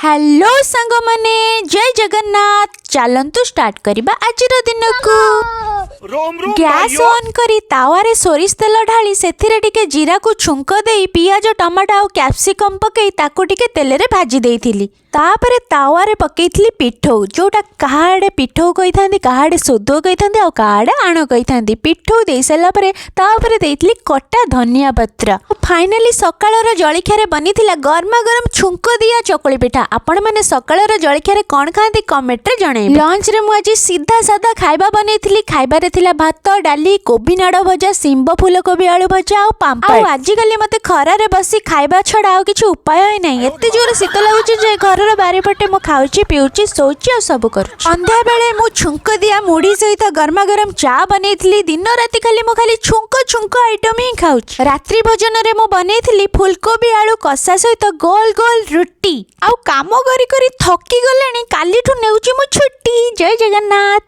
Hello ସାଙ୍ଗମାନେ, ଜୟ ଜଗନ୍ନାଥ। ଚାଲନ୍ତୁ start କରିବା ଆଜିର ଦିନକୁ। रोम रोम ଗ୍ୟାସ୍ ଭାଇଓ। ଅନ୍ କରି ତାୱାରେ ସୋରିଷ ତେଲ ଢାଳି, ସେଥିରେ ଟିକେ ଜିରାକୁ ଛୁଙ୍କ ଦେଇ, ପିଆଜ, ଟମାଟୋ ଆଉ କ୍ୟାପ୍ସିକମ୍ ପକେଇ ତାକୁ ଟିକେ ତେଲରେ ଭାଜି ଦେଇଥିଲି। ତାପରେ ତାୱାରେ ପକେଇଥିଲି ପିଠଉ, ଯୋଉଟା କାହା ଆଡ଼େ ପିଠଉ କହିଥାନ୍ତି, କାହା ଆଡ଼େ ସୋଦୁଅ କହିଥାନ୍ତି ଆଉ କାହା ଆଡ଼େ ଆଣ କହିଥାନ୍ତି। ପିଠଉ ଦେଇ ସାରିଲା ପରେ ତା ଉପରେ ଦେଇଥିଲି କଟା ଧନିଆ ପତ୍ର। ଫାଇନାଲି ସକାଳର ଜଳଖିଆରେ ବନିଥିଲା ଗରମା ଗରମ ଛୁଙ୍କ ଦିଆ ଚକୁଳି ପିଠା। ଆପଣମାନେ ସକାଳର ଜଳଖିଆରେ କ'ଣ ଖାଆନ୍ତି, କମେଣ୍ଟରେ ଜଣାଇବେ। ଲଞ୍ଚରେ ମୁଁ ଆଜି ସିଧା ସାଧା ଖାଇବା ବନେଇଥିଲି। ଖାଇବାରେ ଥିଲା ଭାତ, ଡାଲି, କୋବି ନାଡ଼ ଭଜା, ଶିମ୍ବ ଫୁଲକୋବି ଆଳୁ ଭଜା ଆଉ ପାମ୍ପଡ଼। ଆଉ ଆଜିକାଲି ମତେ ଖରାରେ ବସି ଖାଇବା ଛଡ଼ା ଆଉ କିଛି ଉପାୟ ହିଁ ନାହିଁ। ଏତେ ଜୋରେ ଶୀତ ଲାଗୁଛି ଯେ ଘରର ବାରିପଟେ ମୁଁ ଖାଉଛି, ପିଉଛି, ଶୋଉଛି ଆଉ ସବୁ କରୁଛି। ସନ୍ଧ୍ୟାବେଳେ ମୁଁ ଛୁଙ୍କ ଦିଆ ମୁଢ଼ି ସହିତ ଗରମା ଗରମ ଚା ବନେଇଥିଲି। ଦିନ ରାତି ଖାଲି ମୁଁ ଖାଲି ଛୁଙ୍କ ଛୁଙ୍କ ଆଇଟମ ହିଁ ଖାଉଛି। ରାତ୍ରି ଭୋଜନରେ ମୁଁ ବନେଇଥିଲି ଫୁଲକୋବି ଆଳୁ କଷା ସହିତ ଗୋଲ ଗୋଲ ରୁଟି। ଆଉ କାମ କରି କରି ଥକି ଗଲେଣି, କାଲିଠୁ ନେଉଛି ମୁଁ ଛୁଟି। ଜୟ ଜଗନ୍ନାଥ।